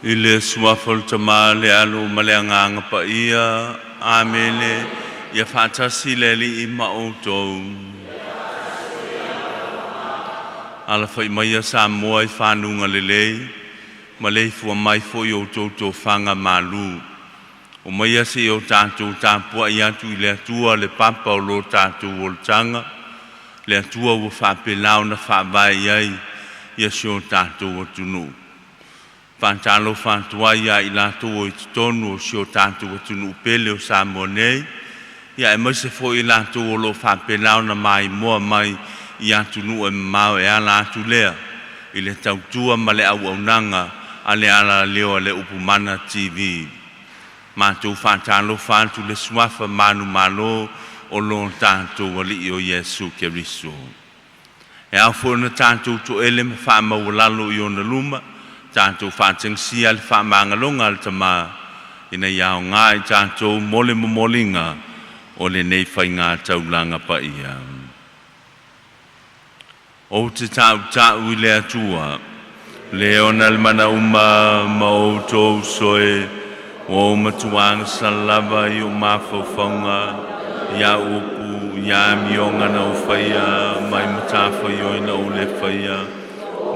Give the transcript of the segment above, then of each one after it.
I le suafa o le Tama le Alo ma le Agaga Paia. Amene. Ia faatasi le Alii ma outou. Alafai maia Samoa i fanuga lelei, ma le ifua mai foi o outou tofaga malu. O maia se o tatou tapuai atu i le Atua le papa o lo tatou olataga, le Atua ua faapelao na faavae ai ia si o tatou atunuu. Faatalofa atu ai ia i latou o i totonu o si o tatou atunuu pele o Samoa nei, ia aemaise foi i latou o lo o faapena ona maimoa mai i atunuu e mamao e ala atu lea i le tautua ma le auaunaga a le alaleo a le Upumana TV. Matou faatalofa atu i le suafa manumalo o lo tatou Alii o Iesu Keriso. E ao foi ona tatou toele ma faamaualalo i ona luma, tatou faatagisia le faamagaloga a le Tama ina ia aoga i tatou mo le momoliga o lenei faiga taulaga paia. Ou te tautau i le Atua, le ona le mana uma ma outou soe, ua ou matuā agasala lava i ou mafaufauga, i au upu, i amioga na ou faia, mai matafaioi na ou le faia,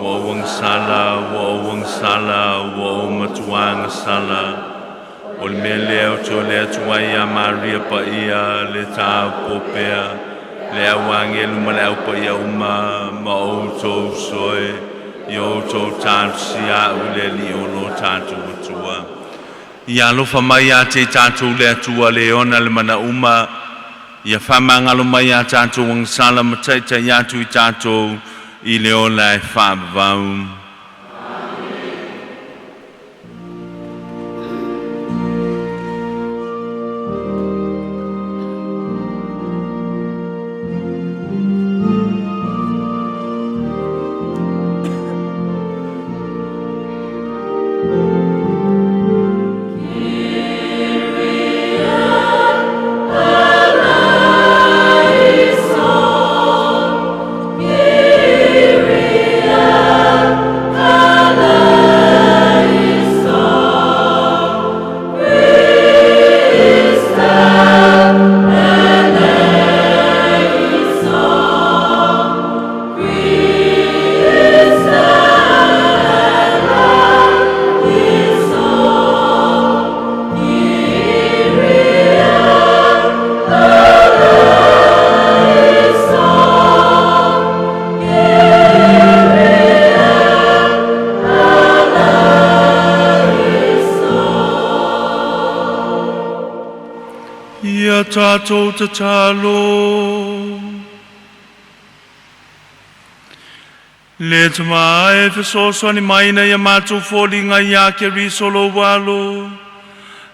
ua ou agasala, ua ou agasala, ua ou matuā agasala. O le mea lea ou te ole atu ai ia Maria Paia, le taupopea, le au agelu ma le au paia uma, ma outou soe, ia outou talosia au i le Alii o lo tatou Atua. Ia alofa mai ia te tatou le Atua le ona le mana uma, ia faamagalo mai ia tatou agasala ma taitai atu i tatou i le ola e faavavau. Kyrie. tatou tatalo. Le Tama e fesoasoani mai ina ia matou foliga ia Keriso lou Alo,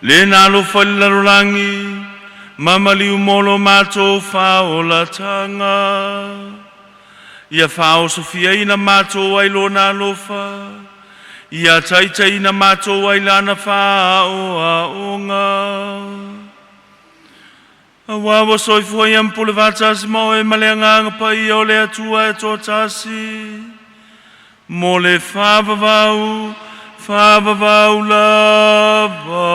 le na alofa i le lalolagi, ma maliu mo lo matou faaolataga. Ia faaosofiaina matou ai lona alofa, ia taitaiina matou ai lana faaoaoga. Auā ua soifua ia ma pule faatasi ma oe ma le Agaga Paia o le Atua e toatasi, mo le faavavau, faavavau lava.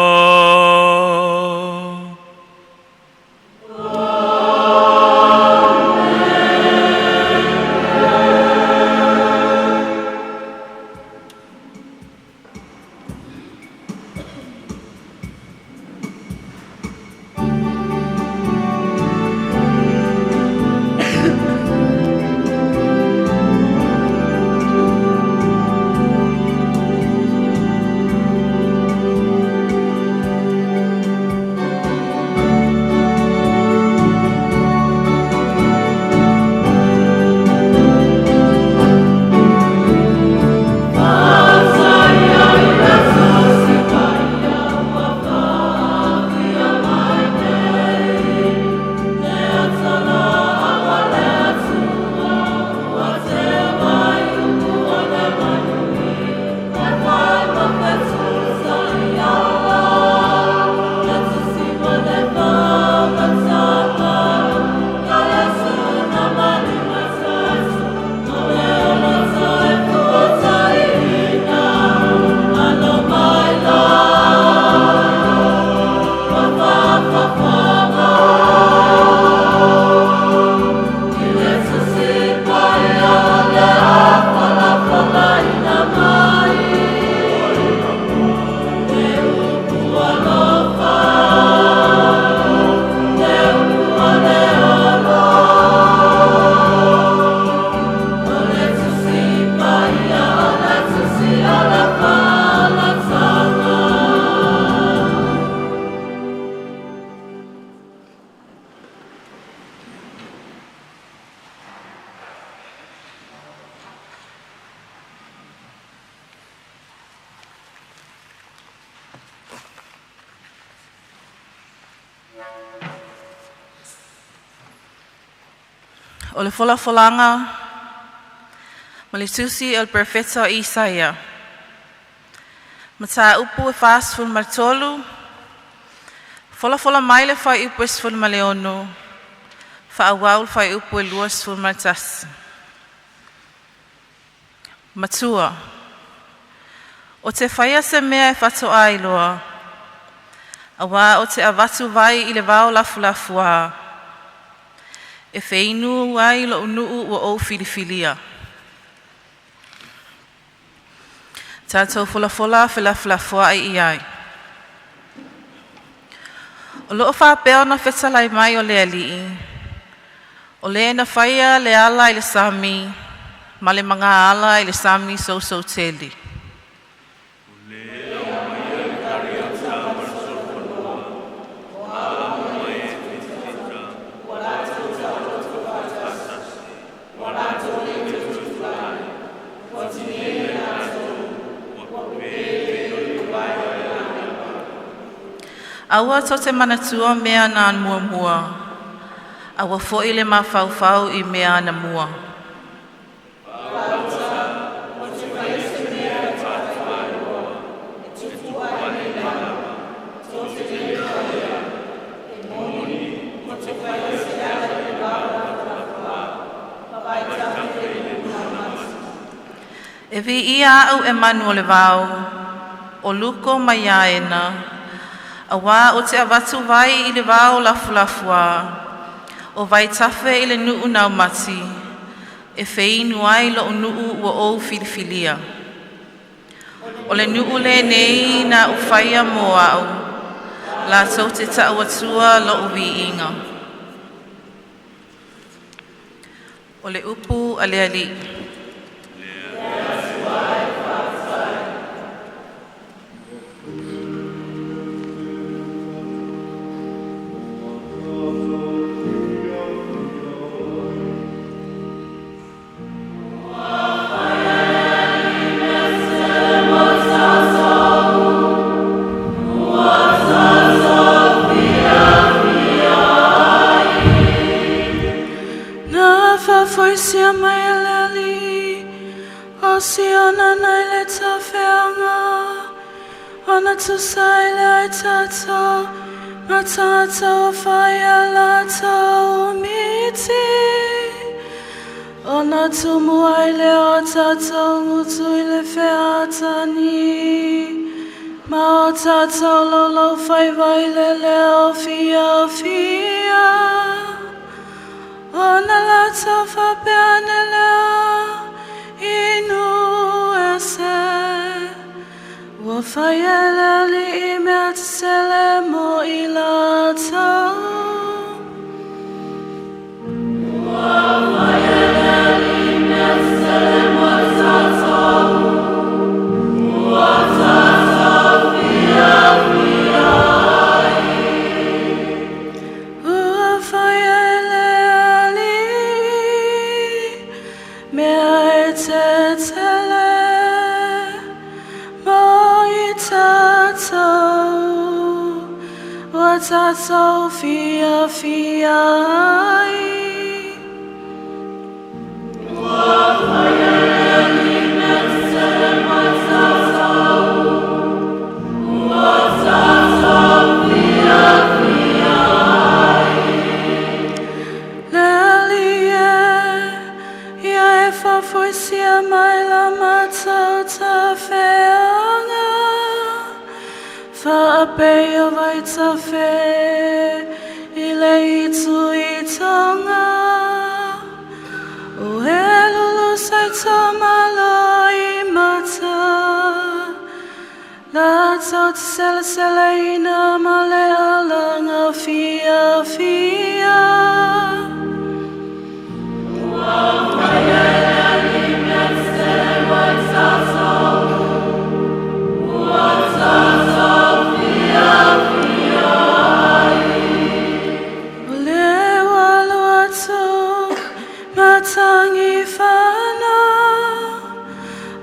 O le folafolaga ma le tusi a le Perofeta o Isaia, Mataupu e 43, folafola mai le fuaiupu e 16, faaauau le fuaiupu e 21. Matua, ou te faia se mea e faatoa iloa, auā ou te avatu vai i le vao lafulafuā, e feinu ai lou nuu ua ou filifilia. Tatou folafola felafolafoai i ai. O loo faapea ona fetalai mai o le Alii, o le na faia le ala i le sami ma le magaala i le sami sousoutele. Le aumaia le kariota ma le solofanua, o a ma e fitafita ua latou faatasi, ua latou le toe tutulai, ua tineia i latou, ua pepe e pei o le uaea o le aniva. Aua tou te manatua mea na muamua, aua foi le mafaufau i mea anamua. Te faia se ala i le vao lafulafuā, ma vaitafe i le nuu naumati. E viia au e manu o le vao, o luko mai aena, auā ou te avatu vai i le vao lafulafuā, o vaitafe i le nuu naumati, e feinu ai lou nuu ua ou filifilia. O le nuu lenei na ou faia mo au, latou te tau atua lou viiga. O le upu a le Alii. Matusai tatou, matatou whaia latou miti. Ona tumu ai le o tatou ngutu i le featani. Ma o tatou lolo whaiwai le leo fia fia. Ona latou whapeane leo inu ese. Ua whai ele ali i mea te sele mo i latou. Ua whai ele ali i mea te sele mo i tatou. Ua tatou fia fia ai. Ua whai ele ali mea e te tele mo i tatou. Ua tatou fia fia ai. Ua whai ele ali i mea te sele mo i tatou. Ua tatou fia fia ai. Le ali e, ia e whafoisia mai la matau ta wheanga. Whaapei o vai ta whe i le itu i tonga. O e lulu sai tō malo i mata. Latou te sele sele ina ma le alanga fia fia. Ua whai ele ali i mea te sele mo i tatou. Ua tatou fia fia ai. O le walu atu matangi whana.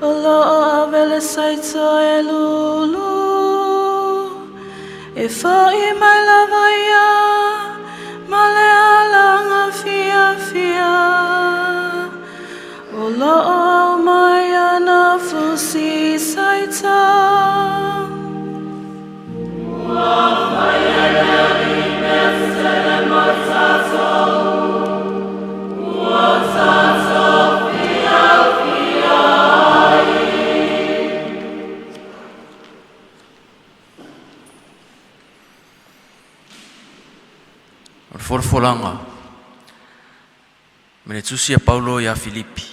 O lo o avele saito e lulu. E whai mai lava ia ma le alanga fia fia. O lo o mai ana fusi saita. Ua whai ele ali i mea te sele mo i tatou. Ua tatou fia fia ai. O le folafolaga mai le tusi a Paulo ia Filipi.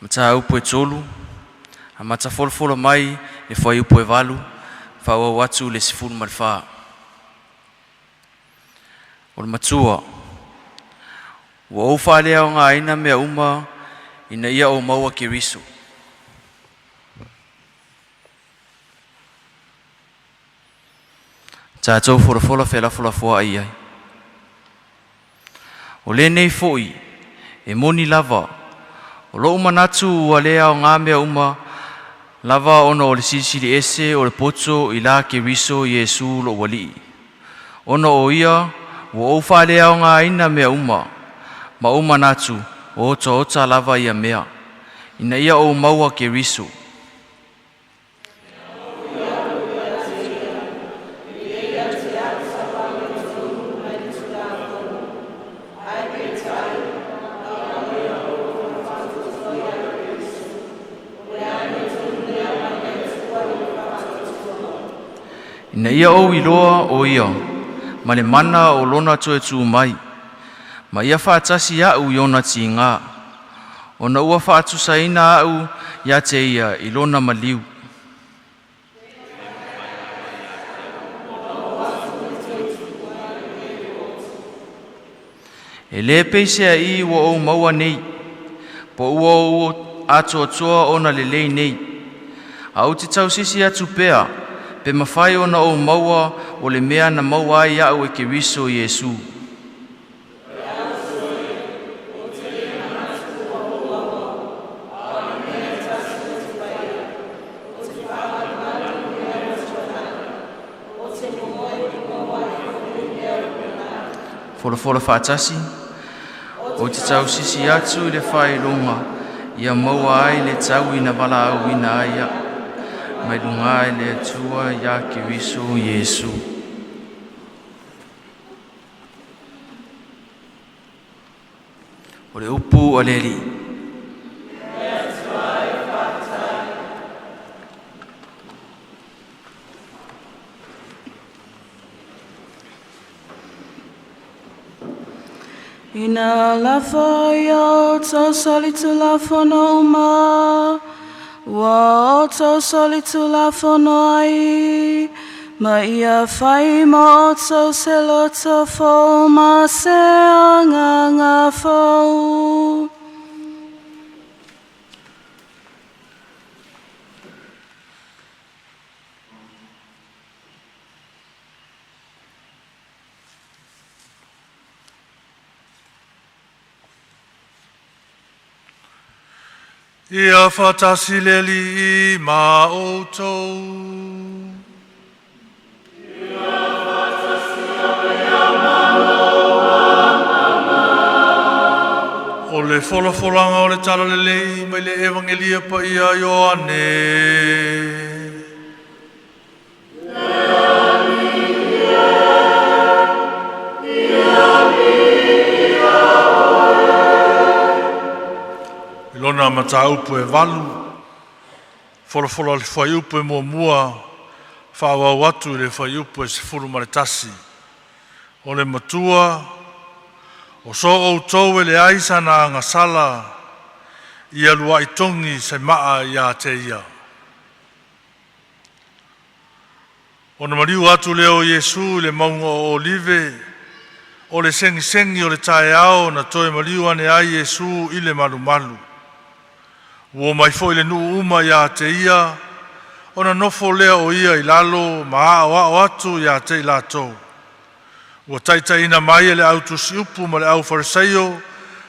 Mataupu e 3, amata folafola mai le fuaiupu e 8, faaauau atu le 14. O le matua, ua ou faaleaogaina mea uma ina ia ou maua Keriso. Tatou folafola felafolafoai ai. O lenei foi, e moni lava, o lou manatu ua le aoga mea uma lava ona o le silisili ese o le poto i la Keriso Iesu lou Alii. Ona o ia, ua ou faaleaogaina mea uma, ma ou manatu o otaota lava ia mea, ina ia ou maua Keriso. Ina ia ou iloa o ia, ma le mana o lona toe tu mai, ma ia faatasi a'u i ona tiga, ona ua faatusaina a'u ia te ia i lona maliu. E lē peiseai ua ou maua nei, po ua ou atoatoa ona lelei nei. A ou te tausisi atu pea, pe mafai ona ou maua o le mea na maua ai a'u e Keriso Iesu. Folafola faatasi, ou te tausisi atu i le faailoga Ia maua ai le tau ina valaauina ai a'u mai lugā e le Atua iā Keriso Iesu. O le upu a le Alii. Ina lafo ia outou solitulafono uma, ua outou solitulafono ai, ma ia fai ma outou se loto fou ma se agaga fou. Ia faatasi le Alii ma outou. O le folafolaga o le Talalelei mai le Evagelia Paia Ioane. I lona mataupu e valu, folafola le fuaiupu e muamua, faaauau atu i le fuaiupu e 11. O le matua, o so outou e leai sana agasala, ia luai togi se maa ia te ia. Ona maliu atu lea o Iesu i le mauga o Olive, o le segisegi o le taeao na toe maliu ane ai Iesu i le malumalu. Ua omai foi le nuu uma ia te ia, ona nofo lea o ia i lalo ma aoao atu ia te i latou. Ua taitaiina mai e le au tusiupu ma le au Fariseio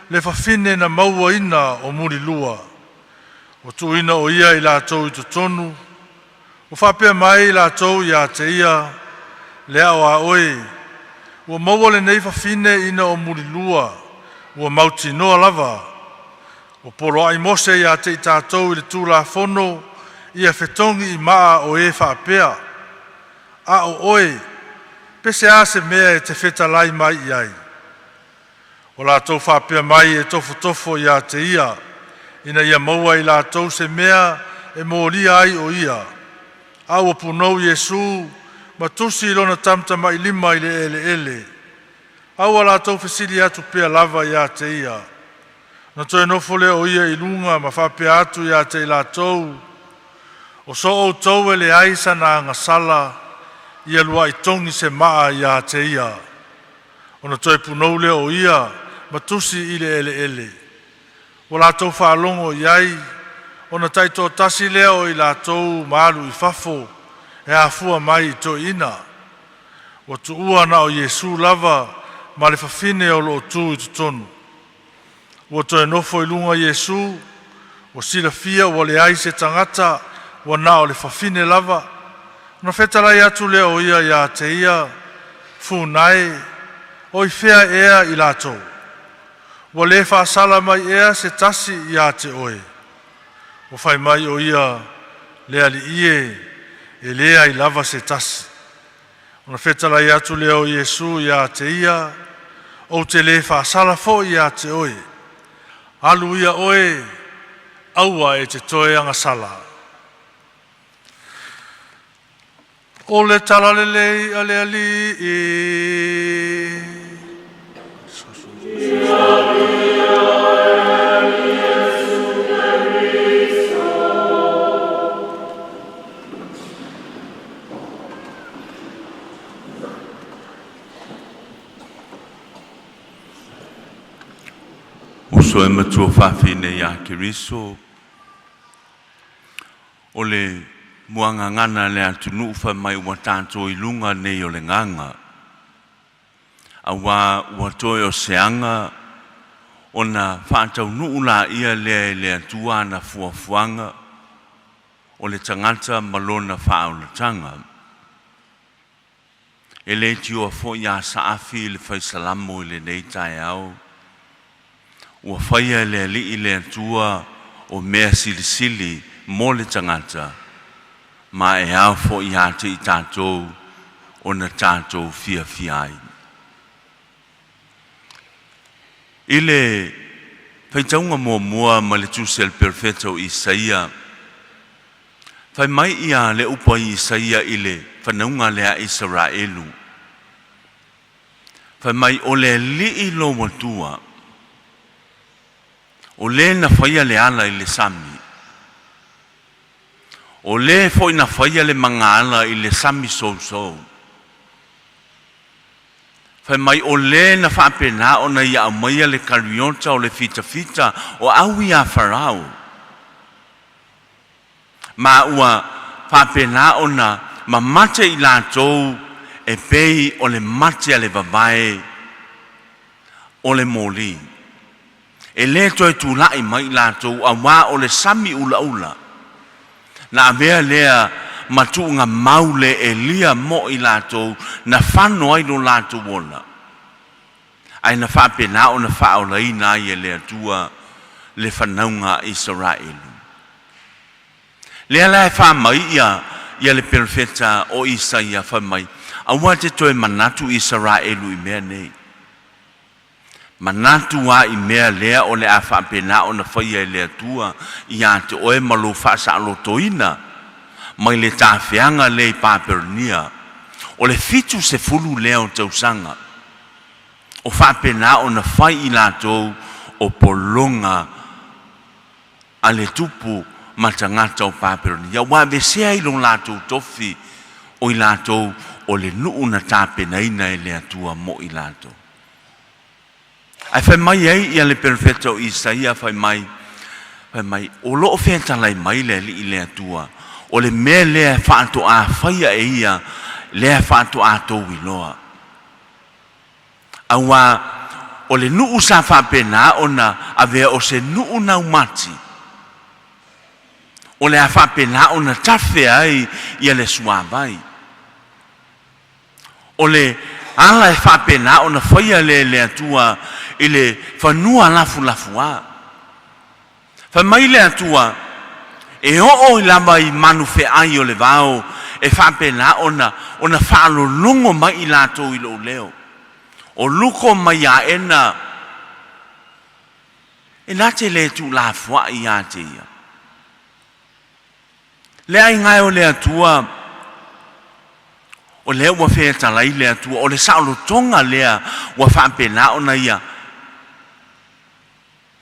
le fafine na mauaina o mulilua. Ua tuuina o ia i latou i totonu, ua faapea mai latou ia te ia, le ao a oe, ua maua lenei fafine ina o mulilua, ua mautinoa lava. Ua poloai Mose ia te i tatou i le Tulafono, ia fetogi i maa o e faapea. A o oe, pese a se mea e te fetalai mai i ai. O latou faapea mai e tofotofo ia te ia, ina ia maua i latou se mea e molia ai o ia. A ua punou Iesu ma tusi i lona tamatamailima i le eleele. A ua latou fesili atu pea lava ia te ia. Na toe nofo lea o ia i luga ma faapea atu ia te i latou, o so outou e leai sana agasala, ia luai togi se maa ia te ia. Ona toe punou lea o ia ma tusi i le eleele. Ua latou faalogo i ai, ona taitoatasi lea o i latou ma alu i fafo e afua mai i toeaiina. Ua tuua na o Iesu lava ma le fafine o loo tu i totonu. Ua toe nofo i luga Iesu, ua silafia ua leai se tagata, ua na o le fafine lava. Na fetalai atu lea o ia ia te ia, funae, o i fea ea i latou. Ua le faasala mai ea se tasi ia te oe. Ua fai mai o ia le alii e, e le ai lava se tasi. Ona fetalai atu lea o Iesu ia te ia, ou te le faasala foi ia te oe. Alu ia oe, aua e te toe agasala. O le talalelei a le Alii. Uso e matua faafine iā Keriso, o le muagagana le atunuu fai mai ua tatou i luga nei o le gaga, auā ua toe o se aga ona faataunuu laia lea e le Atua ana fuafuaga o le tagata ma lona faaolataga. E le tioa foi a saafi le faisalamo i lenei taeao. Ua faia e le Alii le Atua o mea silisili mo le tagata, ma e ao foʻi iā te i tatou ona tatou fiafia ai. I le faitauga muamua ma le Tusi a le Perofeta o Isaia, fai mai ia le upu a Isaia i le fanauga lea a Isaraelu, fai mai, “O le Alii lou Atua, o lē na faia le ala i le sami, o lē foi na faia le magaala i le sami sousou. Fai mai o lē na faapenā ona ia aumaia le kariota o le fitafita o au iā Farao, ma ua faapenā ona mamate i latou e pei o le mate a le vavae o le moli. E lē toe tulaʻi mai i latou auā o le sami ulaula na avea lea ma tuuga mau le elia mo i latou na fano ai lo latou ola, ae na faapenā ona faaolaina ai e le Atua le fanauga a Isaraelu.” Lea la e faamai ia le perofeta o Isaia, fai mai, aua te toe manatu Isaraelu i mea nei. Manatu a i mea lea o le a faapenā ona faia e le Atua iā te oe ma lou faasaolotoina mai le tafeaga lea i Papelonia. O le 70 lea o tausaga o faapenā ona fai i latou o pologa a le tupu ma tagata o Papelonia, ua avesea i lo latou tofi o i latou o le nuu na tapenaina e le Atua mo i latou. Ae fai mai ai ia le perofeta o Isaia, fai mai, o loo fetalai mai le Alii le Atua, o le mea lea faatoā faia e ia, lea faatoā tou iloa. Auā o le nuu sa faapenā ona avea o se nuu naumati, o le a faapenā ona tafe ai ia le suāvai. O le ala e faapenā ona faia le le Atua i le fanua lafulafuā. Fai mai le Atua, e oo i lava i manu feai o le vao e faapenā ona faalologo mai i latou i lou leo. O luko mai aena e na te le tuulafoai iā te ia. Le aiga e o le Atua, o lea ua fetalai le Atua, o le saolotoga lea ua faapenā ona ia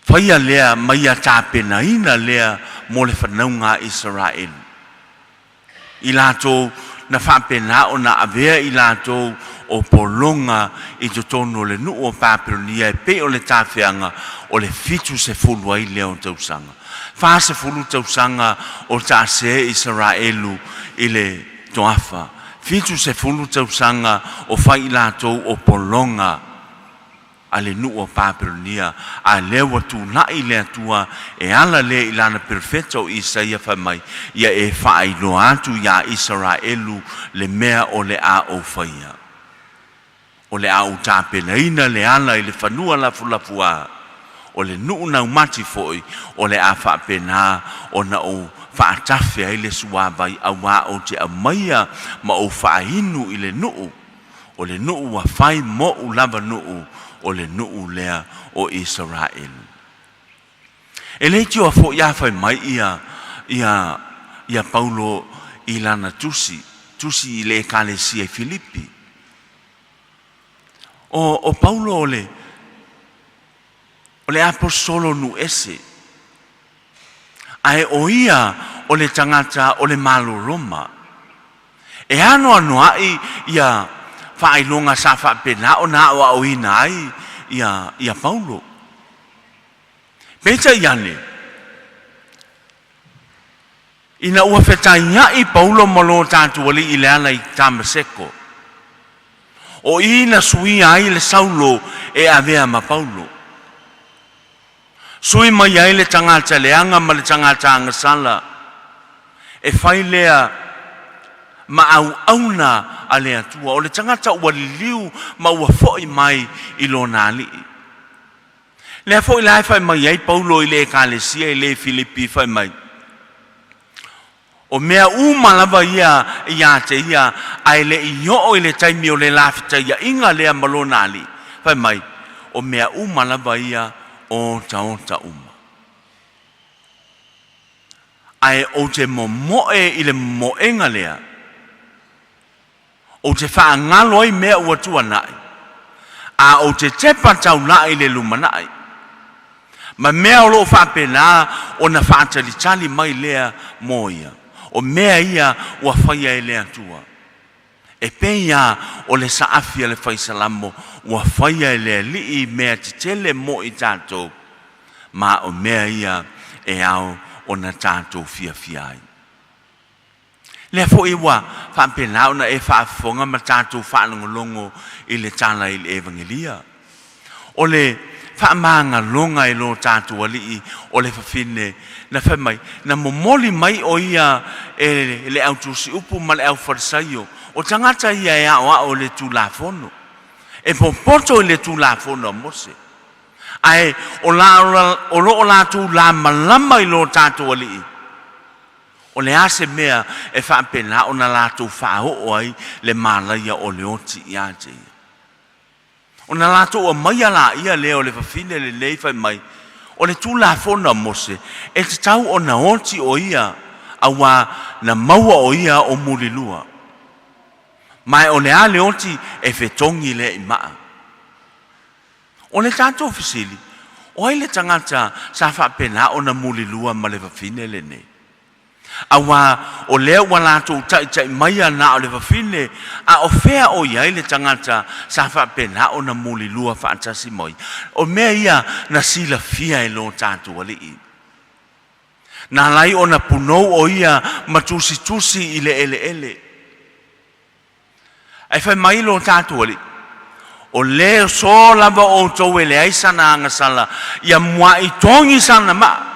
faia lea ma ia tapenaina lea mo le fanauga a Isaraelu. I latou na faapenā ona avea i latou o pologa i totonu o le nuu o Papelonia e pei o le tafeaga o le 70 ai lea o tausaga. 40 tausaga o taase Isaraelu i le toafa. 70 tausaga o fai i latou o pologa a le nuu o Papelonia, a lea ua tulaʻi le Atua e ala lea i lana perofeta o Isaia, fai mai, ia e faailoa atu iā Isaraelu le mea o le a ou faia. O le a ou tapenaina le ala i le fanua lafulafuā, o le nuu naumati foi o le a faapenā ona ou faatafe ai le suāvai, auā ou te aumaia ma ou faainu i le nuu, o le nuu ua fai moʻu lava nuu, o le nuu lea o Isaraelu. E le tioa foʻi a fai mai ia Paulo i lana tusi i le ekalesia i Filipi. O Paulo o le aposolo nu ese, ae o ia o le tagata o le Malo Roma. E ano anoaʻi ia faailoga sa faapenā ona aoaoina ai ia Paulo. Peitai ane, ina ua fetaiaʻi Paulo ma lo tatou Alii i le ala i Tamaseko, o i na suia ai le Saulo e avea ma Paulo. Sui mai ai le tagata leaga ma le tagata agasala, e fai lea ma auauna a le Atua, o le tagata ua liliu ma ua foʻi mai i lona Alii. Lea foʻi la e faimai ai Paulo i le ekalesia i le Filipi faimai, o mea uma lava ia iā te ia ae leʻi oo i le taimi o le lafetaiaʻiga lea ma lona alii. Fai mai, o mea uma lava ia otaota uma. Ae ou te momoe i le momoega lea, ou te faagalo ai mea ua tuanaʻi, a ou te tepa taulaʻi i le lumanaʻi. Ma mea o loo faapena ona faatalitali mai lea mo ia. O mea ia ua faia e le Atua. E pei a o le saafi a le faisalamo ua faia e le alii mea tetele mo i tatou, ma o mea ia e ao ona tatou fiafia ai. Lea foʻi ua faapena ona e faafofoga ma tatou faalogologo i le tala i le Evagelia. O le faamagaloga e lo tatou alii o le fafine na fai mai, na momoli mai o ia e le autusiupu ma le aufalesaio, o tagata ia e aoao i le Tulafono, e popoto i le Tulafono a Mose. Ae o loo latou lamalama i lo tatou alii, o le a se mea e faapena ona latou faaoo ai le malaia o le oti iā te ia. Ona latou aumaia laia lea o le fafine lenei fai mai, o le Tulafono a Mose e tatau ona oti o ia auā na maua o ia o mulilua. Ma o le a le oti e fetogi lea i maa. O le tatou fesili, o ai le tagata sa faapena ona mulilua ma le fafine lenei? Auā o lea ua latou taʻitaʻi maia na o le fafine, a o fea o i ai le tagata sa faapena ona mulilua faatasi ma ia? O mea ia na silafia e lo tatou alii. Na alai ona punou o ia ma tusitusi i le eleele. Ae fai mai lo tatou alii, o le so lava outou e leai sana agasala, ia muaʻi togi sana maa.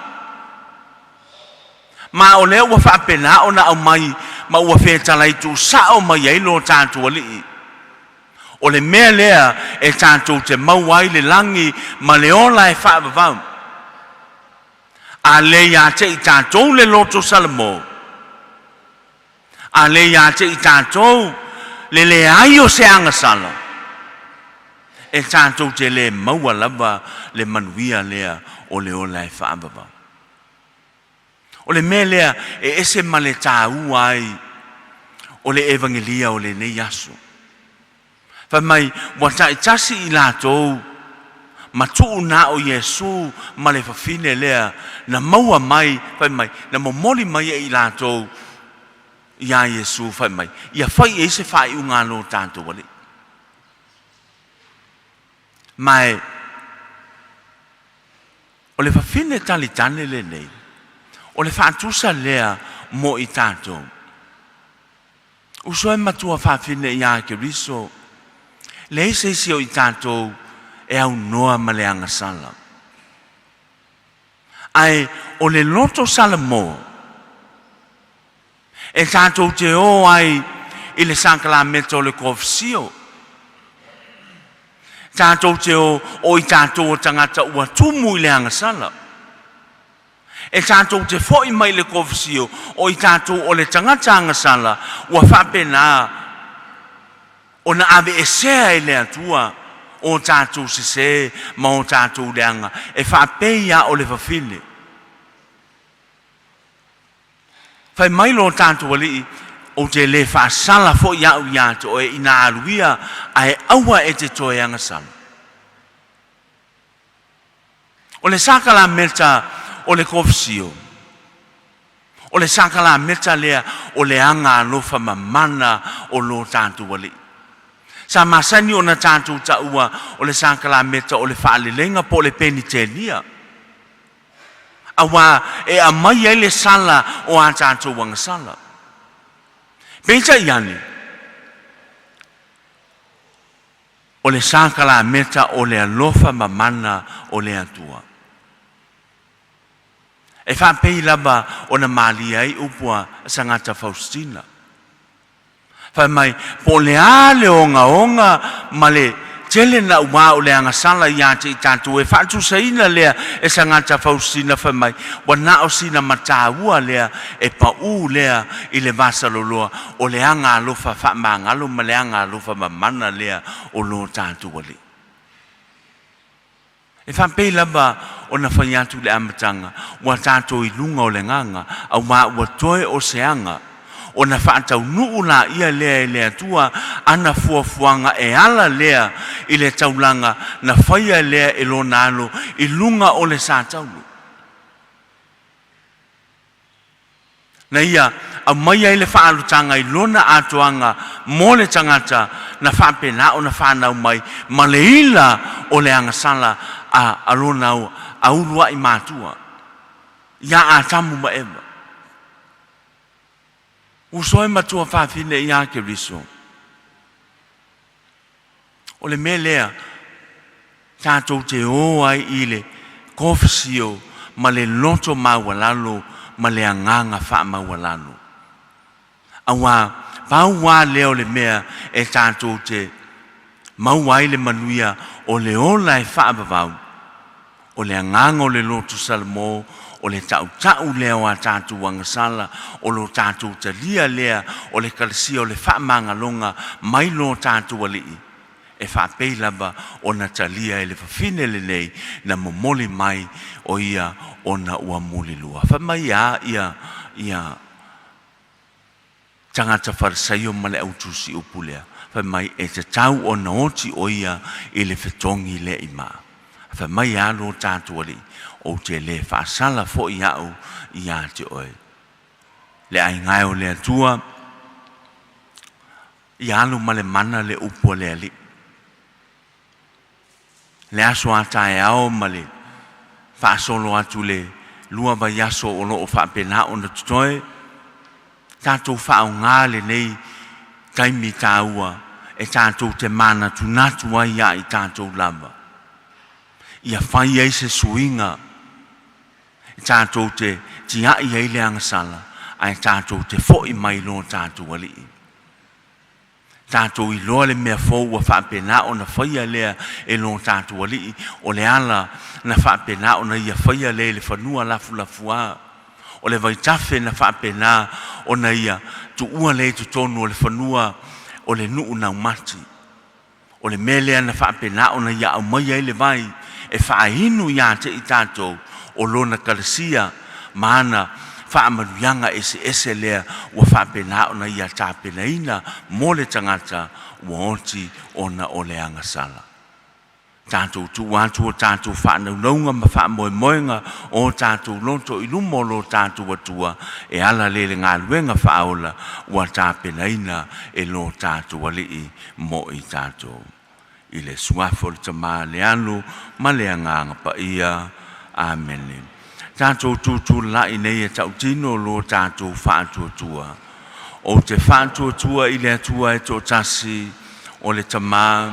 Ma o lea ua faapena ona aumai ma ua fetalai tuusao mai ai lo tatou alii. O le mea lea e tatou te maua ai le lagi ma le ola e faavavau. A le iā te i tatou le loto salamo, a le iā te i tatou le leai o se agasala, e tatou te le maua lava le manuia lea o le ola e faavavau. O le mea lea e ese ma le tāua ai o le Evagelia o lenei aso. Fai mai ua taitasi i latou ma tuu na o Iesu ma le fafine lea na maua mai, fai mai, na momoli mai e i latou iā Iesu fai mai, ia fai e se faaiuga a lo tatou alii. Ma e o le fafine talitane lenei, o le faatusa lea mo i tatou. Uso e matua faafine iā Keriso, leai se isi o i tatou e aunoa ma le agasala. Ae o le loto salamo e tatou te o ai i le sakalameta o le kofisio. Tatou te o o i tatou o tagata ua tumu i le agasala. E tatou te foʻi mai le kofisio o i tatou o le tagata agasala ua faapena ona aveesea e le Atua o tatou sesē ma o tatou leaga e faapei a o le fafine. Fai mai lo tatou alii, ou te le faasala foʻi aʻu iā te oe ina alu ia ae aua e te toe agasala. O le sakalameta o le kofisio, o le sakalameta lea o le aga alofa mamana o lo tatou alii. Sa masani ona tatou taua o le sakalameta o le faalelega po o le penitenia. Auā e aumai ai le sala o a tatou agasala. Peitai ane, o le sakalameta o le alofa mamana o le Atua. E faapei lava ona malie ai upu a Sagata Faustina. Fai mai, po o le a le ogaoga ma le Tele na ua o le agasala ia te i tātou e faatusaina lea e sagata fausina fai mai ua na o sina mataua lea e paū lea i le vasaloloa o le aga alofa faamagalo ma le aga alofa mamana lea o lo tatou alii. E faapei lava ona fai atu le amataga ua tatou i luga o le gaga auā ua toe o se aga ona faataunuu laia lea e le Atua ana fuafuaga e ala lea i le taulaga na faia lea e lona alo i luga o le sataulu. Na ia aumaia ai le faalutaga i lona atoaga mo le tagata na faapena ona fanau mai ma le ila o le agasala a lona auluai matua ia Atamu ma Eva. Uso e matua fafine ia Keriso. O le mea lea tatou te o ai i le kofisio ma le loto maualalo ma le agaga faamaualalo. Auā pau lava lea o le mea e tatou te maua ai le manuia o le ola e faavavau, o le agaga o le loto Salamo, o le tautau lea o a tatou agasala, o lo tatou talia lea o le kalasia o le faamagaloga mai lo tatou alii, e faapei lava ona talia e le fafine lenei na momoli mai o ia ona ua mulilua. Fai mai a ia ia tagata Farisaio ma le autusi upu lea, fai mai e tatau ona oti o ia i le fetogi lea i maa. Fai mai a lo tatou alii, ou te le faasala foi au ia te oe. Le aiga e o le Atua, ia alu ma le mana le upu a le alii. Le aso a taeao ma le faasolo atu le 2 vaiaso o loo faapena ona totoe, tatou faaaoga lenei taimi taua e tatou te manatunatu ai ia i tatou lava. Ia fai ai se suiga e tatou te tiai ai le agasala ae tatou te foi mai lo tatou alii. Tatou iloa le mea fou ua faapena ona faia lea e lo tatou alii, o le ala na faapena ona ia faia lea i le fanua lafulafuā, o le vaitafe na faapena ona ia tuua lea i totonu o le fanua o le nuu naumati, o le mea lea na faapena ona ia aumaia ai le vai e faainu ia te i tatou o lona kalasia ma ana faamanuiaga eseese lea ua faapena ona ia tapenaina mo le tagata ua oti ona o le agasala. Tatou tuu atu o tatou faanaunauga ma faamoemoega o tatou loto i luma o lo tatou Atua e ala lea i le galuega faaola ua tapenaina e lo tatou alii mo i tatou. I le suafa o le Tamā, le Alo ma le Agaga Paia. Amene. Tatou tutulai nei e tautino lo tatou faatuatua. Ou te faatuatua i le Atua e toatasi, o le Tamā,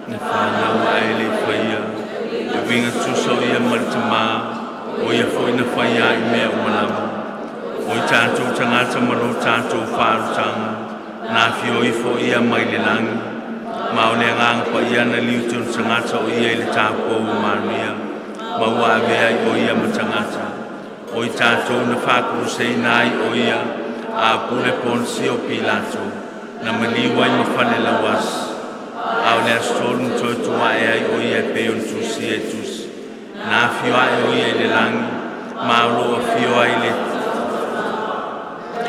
na fanau ae le i faia, e uiga tusa o ia ma le Tamā, o ia foi na faia ai mea uma lava. O i tatou tagata ma lo tatou faalutaga, na afio ifo ia mai le lagi, ma o le Agaga Paia na liu te ona tagata o ia i le taupou o Maria, ma ua avea ai o ia ma tagata. O i tatou na faakuluseina ai o ia, a pule Ponisio Pilato, na maliu ai ma fale lauasi. A o le aso tolu na toe tuae ai o ia e pei ona tusia i tusi. Na afio ae o ia i le lagi, ma o loo afio ai le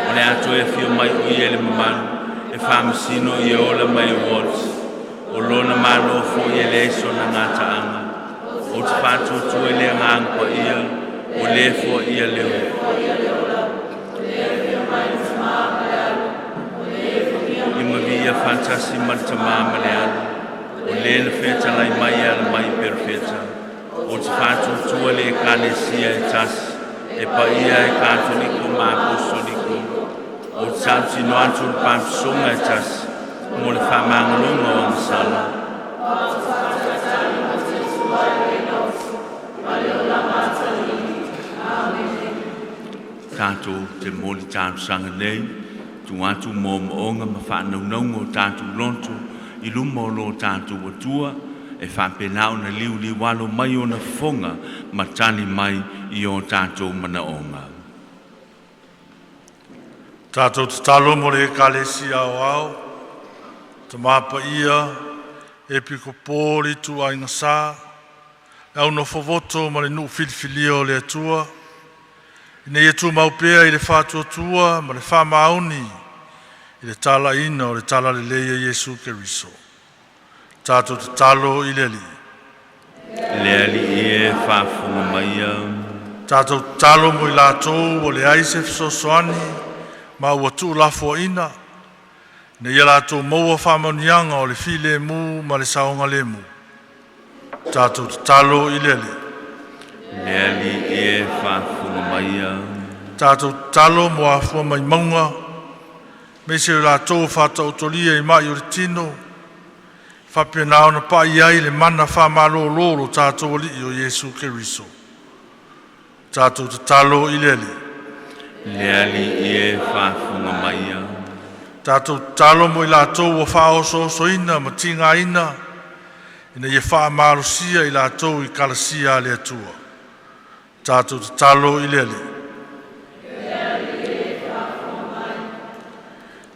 o le a toe afio mai o ia i le mamalu, e faamasino i e ola ma e ua oti. O lona Malo foi e leai sona gataaga. Ou te faatuatua i le Agaga Paia, o le foaia le Ia maviia faatasi ma le Tamā ma le Alo, o le na fetalai mai e ala mai i perofeta. Ou te faatuatua le Ekalesia e tasi, e paia e Katoliko ma Apostoliko. Ou te tautino atu i le papisoga e tasi, mo le faamagaloga o agasala. Tatou te moli talosaga nei, tuu atu moomooga ma faanaunauga o tatou loto i luma o lo tatou Atua, e faapena ona liuliualo mai ona fofoga ma tali mai i o tatou manaoga. Tatou tatalo mo le Ekalesia Aoao, Tamā Paia, Epikopo o le Ituaiga Sa, le au nofovoto ma le nuu filifilia o le Atua, ina ia tumau pea i le faatuatua ma le faamaoni i le talaiina o le Talalelei a Iesu Keriso. Tatou tatalo i le Alii. Le Alii e faafofoga maia. Tatou tatalo mo i latou ua leai se fesoasoani ma ua tuulafoaina, ina ia latou maua faamanuiaga o le filemu ma le saogalemu. Tatou tatalo i le Alii. Le Alii e faafofoga maia. Tatou tatalo mo afua mai mauga, aemaise o i latou ua faataotolia i mai o le tino, faapena ona pai ai le mana faamalolo o lo tatou Alii o Iesu Keriso. Tatou tatalo i le Alii. Le Alii e faafofoga maia. Tatou tatalo mo i latou ua faaosoosoina ma tigaina, ina ia faamalosia i latou i kalasia a le Atua. Tatou tatalo i le Alii.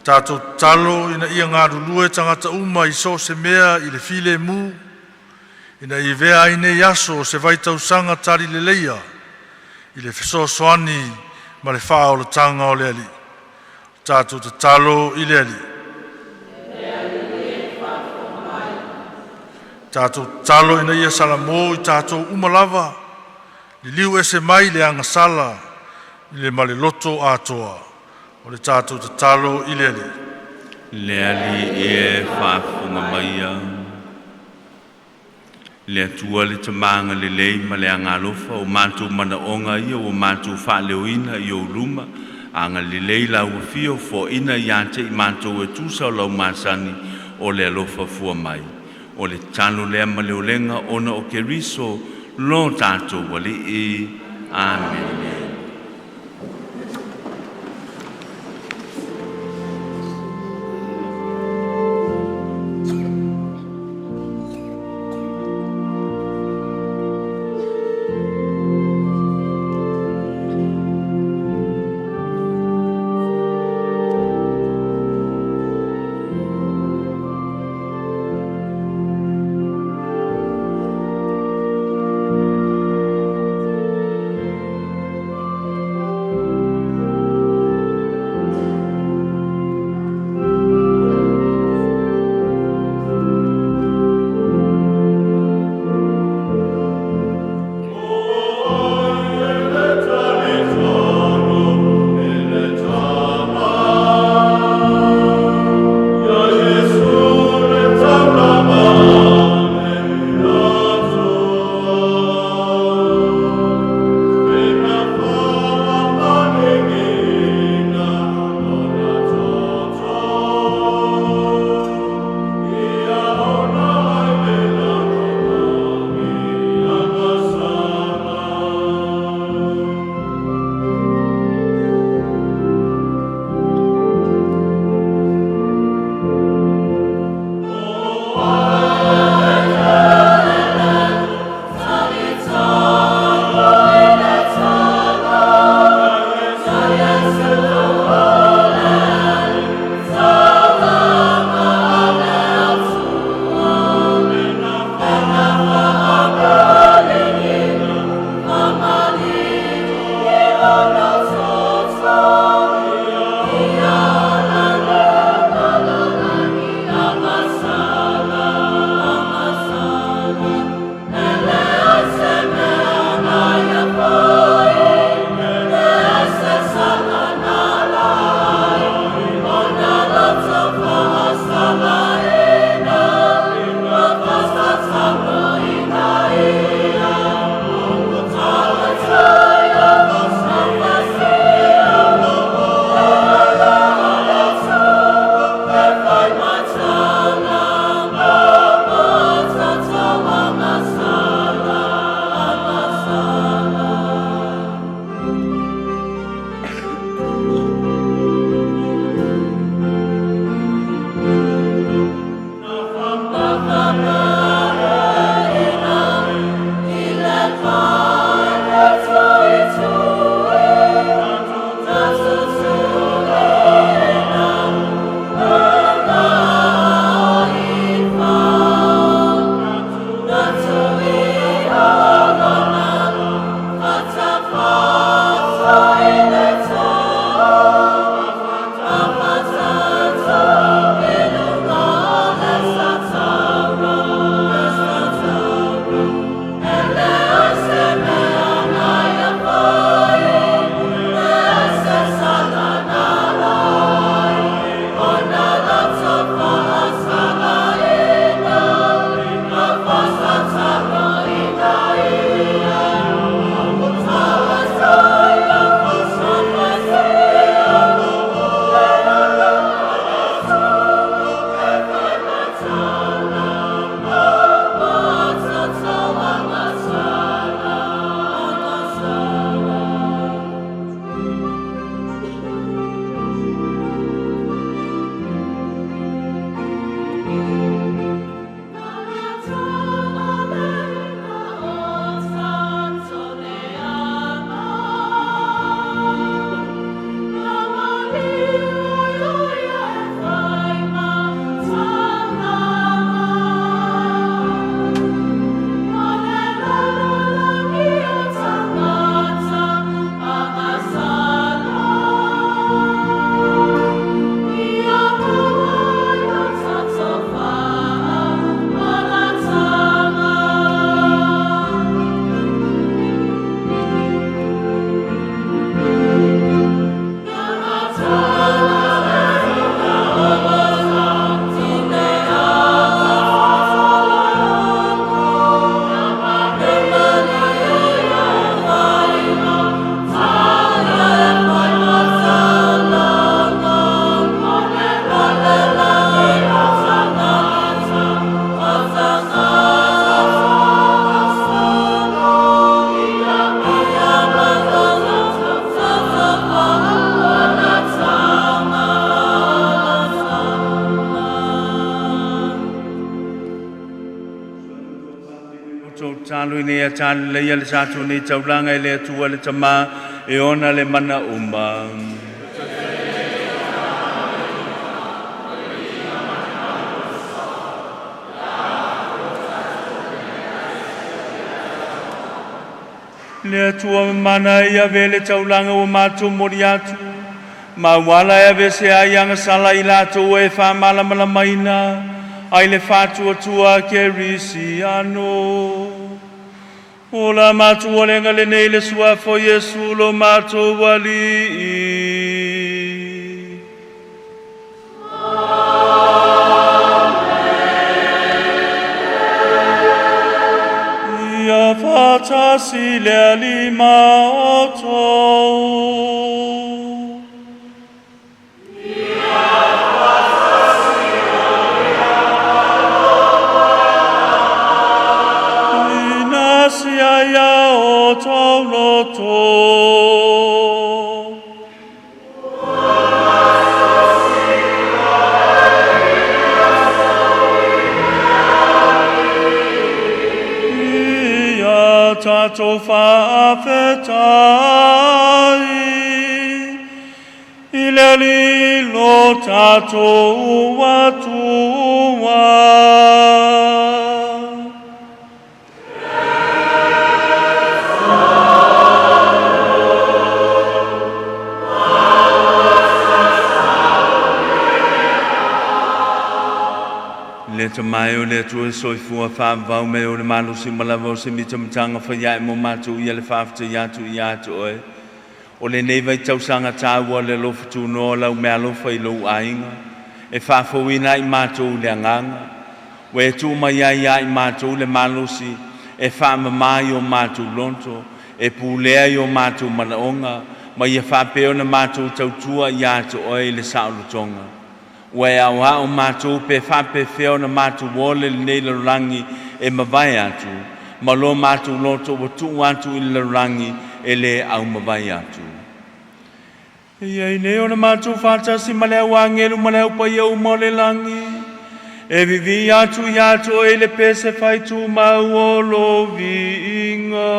Tatou tatalo ina ia galulue tagata uma i so o se mea i le filemu, ina ia avea ai nei aso o se vaitausaga talileleia i le fesoasoani ma le faaolataga o le Alii. Tatou tatalo i le Alii. Tatou tatalo ina ia salamo i tatou uma lava, liliu ese mai le agasala i le ma le loto atoa. O le tatou tatalo i le Alii. Le Alii e faafofoga maia. Le Atua le Tama agalelei ma le agalofa, o matou manaoga ia ua matou faaleoina i ou luma, agalelei lau afio foaina ia te i matou e tusa o lau masani o le alofa fua mai. O le tatalo lea ma le olega ona o Keriso lo tatou Alii. Amene. Talo leia le sa nei taulanga i le atua le tamā e ona le mana uma. Le atua mana ia vele taulanga o mātou mori atu. Mauala e avese ai anga sala i latou e whaamalamalamaina ai le whātua ke risi ano. O la mātou lenga le nei le suafo Iesu lo mātou wali. Amen. Ia whatasi le alima o tō. Tatou faafetai i le lilo tatou atua. Le te mai o le atua soifua whaavau me o le malosi malava o se mita matanga whaiae mo mātou ia le whaafta i atu i atu oe. O le nei vai tausanga tāua le alofa tunoa lau mea alofa i lou aiga. E faafouina ai mātou le agaga. Ua e tuu mai ai ia i mātou le malosi e faamamā i o mātou loto, e pulea i o mātou manaoga, ma ia faapea ona mātou tautua ia te oe i le saolotoga. Ua e aoao mātou pe faapefea ona mātou ole lenei lalolagi e mavae atu, ma lo mātou loto ua tuu atu i le lalolagi e lē aumavae atu. E iai nei ona mātou faatasi ma le au agelu ma le au paia uma o le lagi, E vivi atu ia te oe le pese faitumau o lou viiga.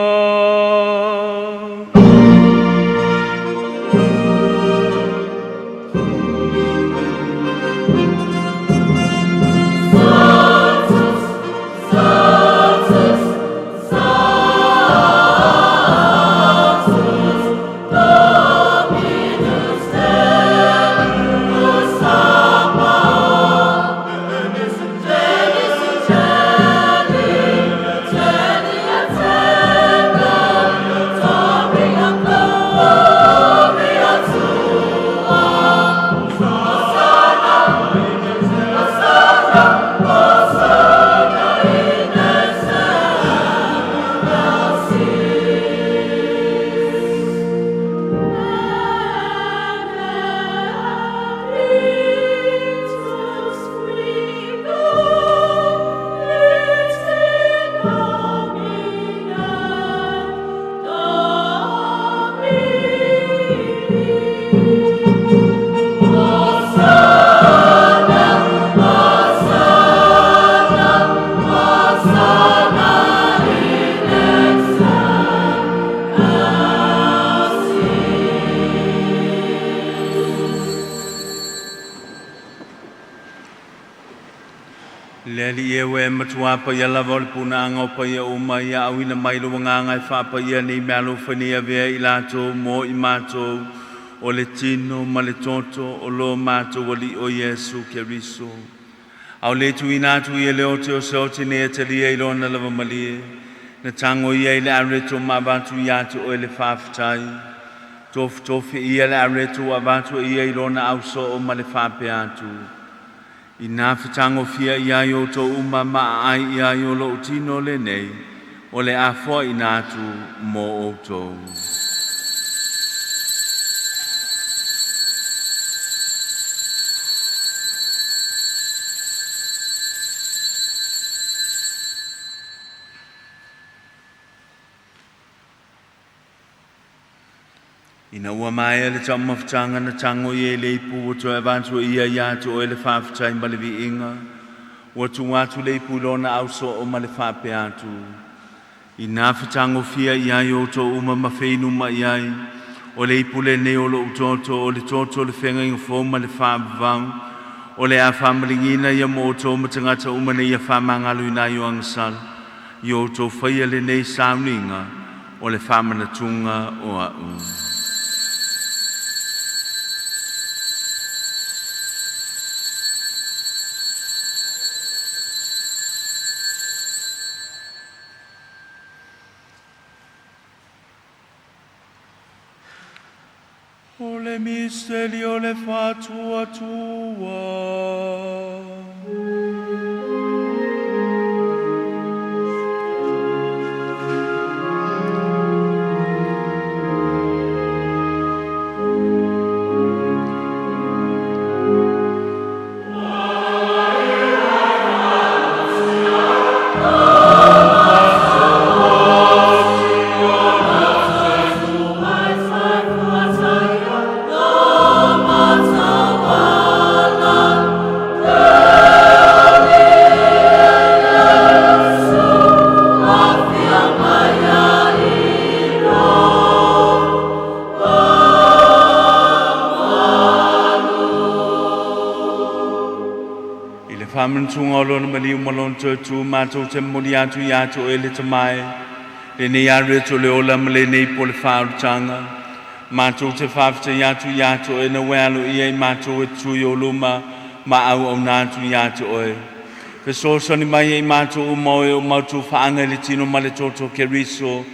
Le Alii e ua e matuā paia lava o le punaaga o paia uma, ia auina mai lou Agaga e faapaia nei meaalofa nei avea i latou mo i matou, o le tino ma le toto o lo matou Alii o Iesu Keriso. A o le tuuina atu ia le ote o se ote nei e talia i lona lava malie, na tago ia i le areto ma avatu ia te oe le faafetai. Tofutofi ia le areto ua avatu e ia i lona ausoo ma le faapea atu. Ina fetagofia i ai outou uma ma aai i ai o lou tino lenei, o le a foaiina atu mo outou. Ina ua maea le taumafataga na tago ia i le ipu ua toe avatu e ia ia te oe le faafetai ma le viiga. Ua tuu atu le ipu i lona ausoo ma le faapea atu. Ina fetagofia i ai outou uma ma feinumaʻi ai, o le ipu lenei o loʻu toto, o le toto o le feagaiga fou ma le faavavau, o le a faamaligiina ia mo outou ma tagata uma nei ia faamagaloina ai o agasala. Ia outou faia lenei sauniga o le faamanatuga o aʻu. O le miseli o le faatuatua. I le faamanatuga o lona maliu ma lona toe tu matou te momoli atu iā te oe le Tama e, lenei areto le ola ma lenei po le faaolataga. Matou te faafetai atu iā te oe na ua e aloaia i matou e tui o luma ma auauna atu iā te oe. Fesoasoani mai ai matou uma o e o mautu faaga i le tino ma le toto Keriso,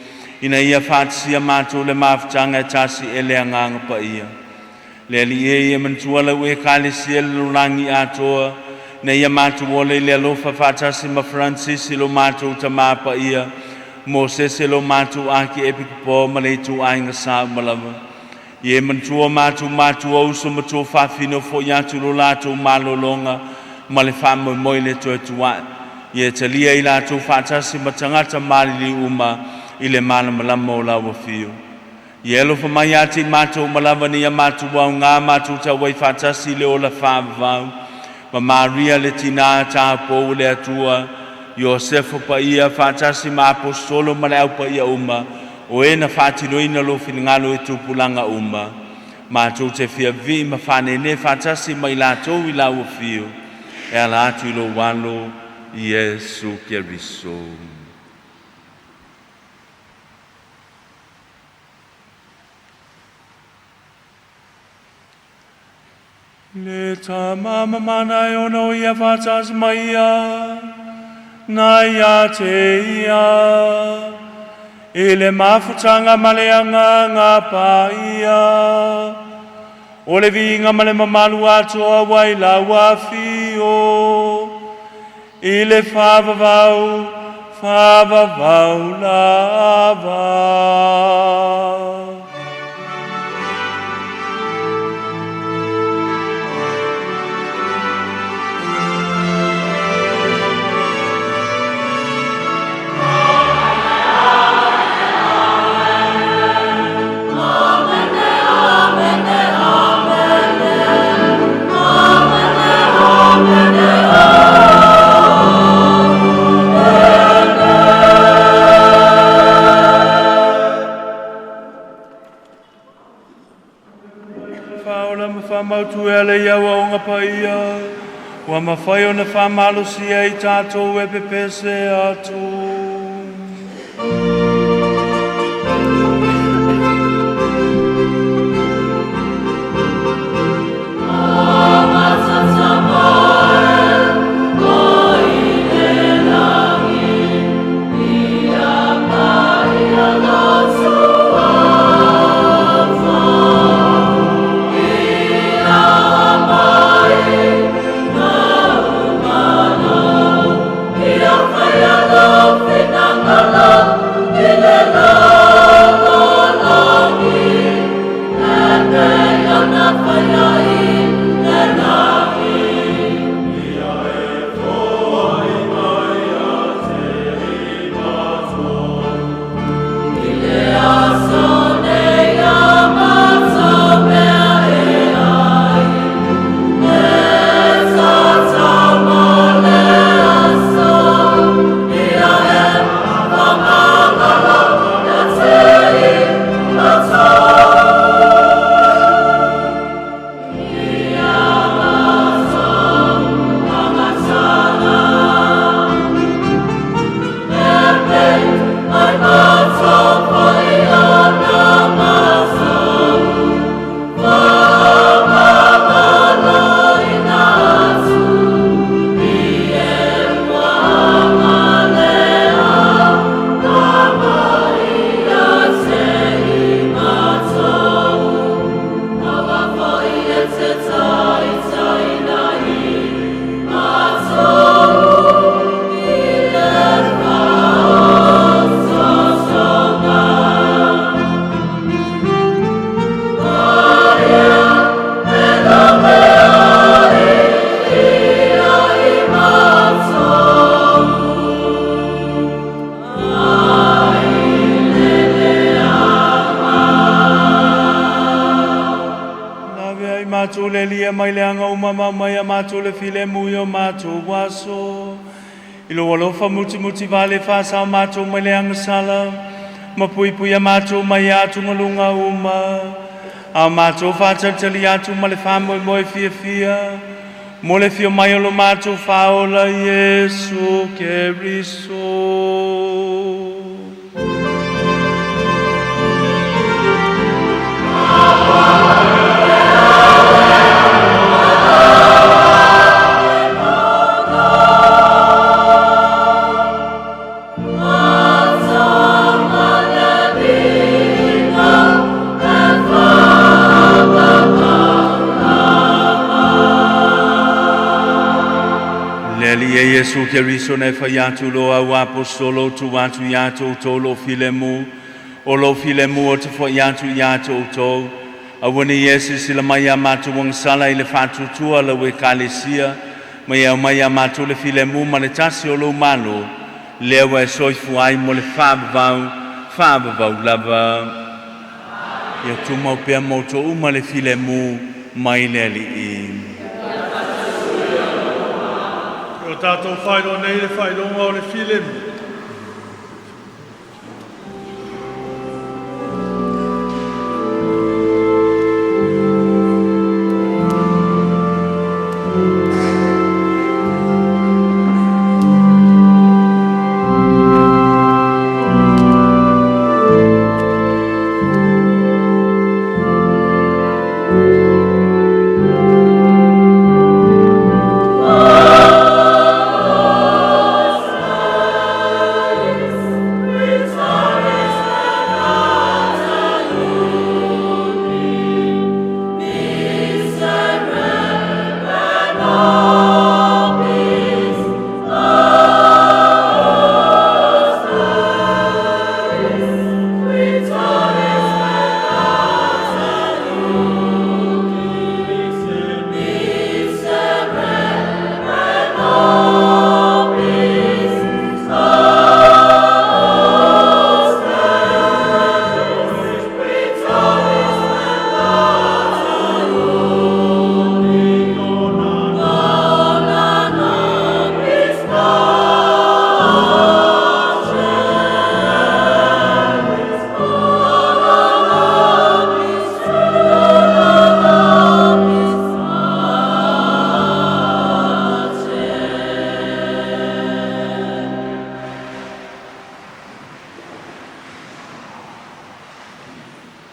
ina ia faatasia matou le mafutaga e tasi e le Agaga Paia. Le Alii e, ia manatua lau Ekalesia i le lalolagi atoa, na ia matou ola i le alofa faatasi ma Faransisi lo matou Tamā Paia, Mosese lo matou Akiepikopo ma le ituaiga sa uma lava. Ia e manatua matou matua uso ma tuafafine o foʻi atu lo latou malologa ma le faamoemoe i le toe tuaʻi. Ia e talia i latou faatasi ma tagata maliliu uma i le malamalama o lau afio. Ia alofa mai ia te i matou uma lava, ina ia matou augā matou tauai faatasi i le ola faavavau Ma Maria le tinā tāpou le Atua, Iosefa paia faatasi ma aposetolo ma le au paia uma, o e na faatinoina lou finagalo i tupulaga uma. Matou te fia vi'i ma faanēnē faatasi ma i latou i lau afio, e ala atu i lou Alo, Iesu Keriso. Le Tama mamana e ona o ia faatasi ma ia, na ia te ia, i le mafutaga ma le Agaga Paia, o le viiga ma le mamalu atoa ua i lau afio, i le faavavau, faavavau lava. Faaola ma faamautu e ala i auaoga paia, ua mafai ona faamalosia i tatou e pepese atu. Lavea i matou le Alii mai le aga uma ma aumai ia matou le filemu i o matou aso. I lou alofa mutimuti vale faasao matou mai le agasala, ma puipuia matou mai atugaluga uma. A o matou faatalitali atu ma le faamoemoe fiafia, mo le afio mai o lo matou Faaola Iesu Keriso. Le Alii e Iesu Keriso na e fai atu i lo au aposetolo tuu atu ia te outou lou filemu, o lou filemu ou te fo'i atu ia te outou. Aua nei e silasila mai iā matou agasala i le faatuatua a lau Ekalesia, ma ia aumai iā matou le filemu ma le tasi o lou Malo, lea ua e soifua ai mo le faavavau, faavavau lava. Ia tumau pea ma outou uma le filemu mai le Alii. Tatou faailoa nei le faailoga o le filemu.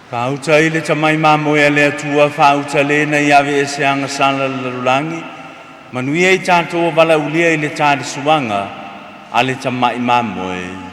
Faauta i le tamai mamoe a le Atua, faauta le na i ave ese agasala le lalolagi, manuia i tatou o valaulia i le talisuaga a le tamai mamoe.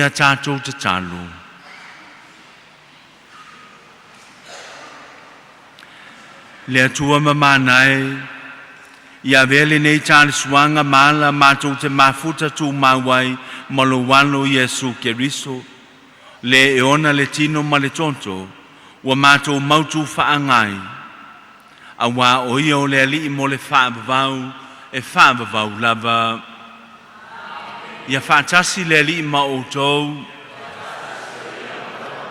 Ia tatou tatalo. Le Atua mamana e, ia avea lenei talesuaga ma ala matou te mafuta tumau ai ma lou Alo Iesu Keriso, le e ona le tino ma le toto, ua matou mautu faagai, auā o ia o le Alii mo le faavavau, e faavavau lava. Ia faatasi le Alii ma outou.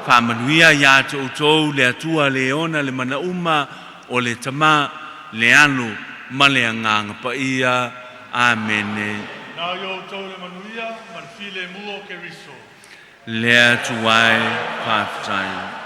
Faamanuia iā te outou le Atua le ona le manauma o le Tamā, le Alo ma le Agaga Paia. Amene. Na i outou le manuia ma le filemu o Keriso. Le Atua e, faafetai.